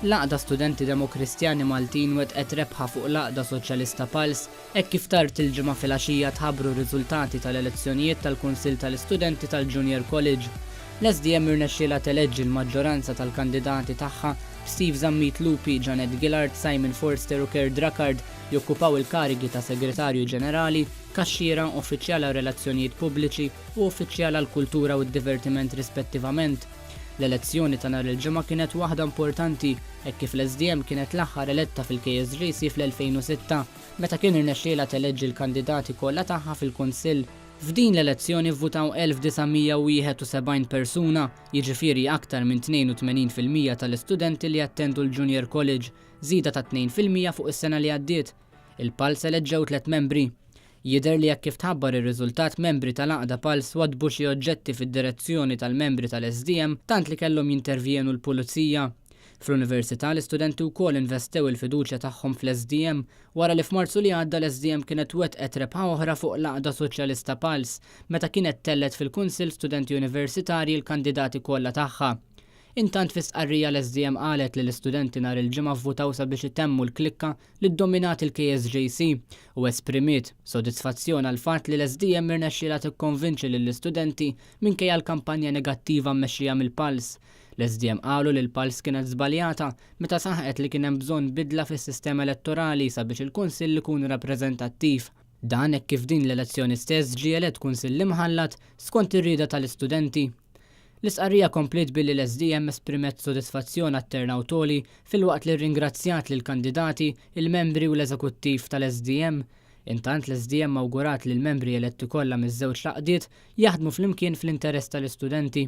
L-Għaqda Studenti Demokristjani Maltin wettqet rebħa fuq l-Għaqda Soċjalista Pals hekk kif tard il-Ġimgħa filgħaxija tħabbru r-riżultati tal-elezzjonijiet tal-Kunsill tal-Istudenti tal-Junior College. L-SDM irnexxielha teleġġi l-maġġoranza tal-kandidati tagħha b'Steve Zammit Lupi, Jeanette Gillard, Simon Forster u Kurt Drackard jokkupaw il-karigi ta' Segretarju Ġenerali, Kaxxiera, Uffiċjal għar-Relazzjonijiet Pubbliċi u Uffiċjal għall-Kultura u d-Divertiment rispettivament. L-elezzjoni ta' nhar il-Ġimgħa kienet waħda importanti hekk kif l-SDM kienet l-aħħar eletta fil-KSJC fl-2006 meta kien irnexxielha teleġġi l-kandidati kollha tagħha fil-Kunsill. F'din l-elezzjoni vvutaw 1,971 persuna, jiġifieri aktar minn 82% tal-istudenti li jattendu l-Junior College, żieda ta' 2% fuq is-sena li għaddiet. Il-Pulse eleġġew tliet membri. Jidher li hekk kif tħabbar ir-riżultat membri tal-għaqda Pulse waddbu xi oġġetti fid-direzzjoni tal-membri tal-SDM tant li kellhom jintervjenu l-pulizija. Fl-Università l-istudenti wkoll investew il-fiduċja tagħhom fl-SDM wara li f'Marzu li għadda l-SDM kienet wettqet rebħa oħra fuq l-għaqda Soċjalista Pulse meta kienet tellgħet fil-Kunsill Studenti Universitarji l-kandidati kollha tagħha. Intant fi stqarrija l-SDM qalet li l-istudenti nhar il-Ġimgħa vvutaw sabiex itemmu l-klikka li ddominat il-KSJC u esprimiet sodisfazzjon għall-fatt li l-SDM irnexxielha tikkonvinċi lill-istudenti minkejja l-kampanja negattiva mmexxija mill-Pulse. L-SDM qalu li l-Pulse kienet żbaljata meta saħqet li kien hemm bżonn bidla fis-sistema elettorali sabiex il-Kunsill ikun rappreżentattiv. Dan hekk kif din l-elezzjoni stess ġie elett Kunsill imħallat skont ir-rieda tal-istudenti. L-istqarrija kompliet billi l-SDM esprimet sodisfazzjon għat-turnout għoli filwaqt li rringrazzjat lill-kandidati, il-membri u l-eżekuttiv tal-SDM. Intant l-SDM awgurat li l-membri eletti kollha miż-żewġ għaqdiet jaħdmu flimkien fl-interess tal-istudenti.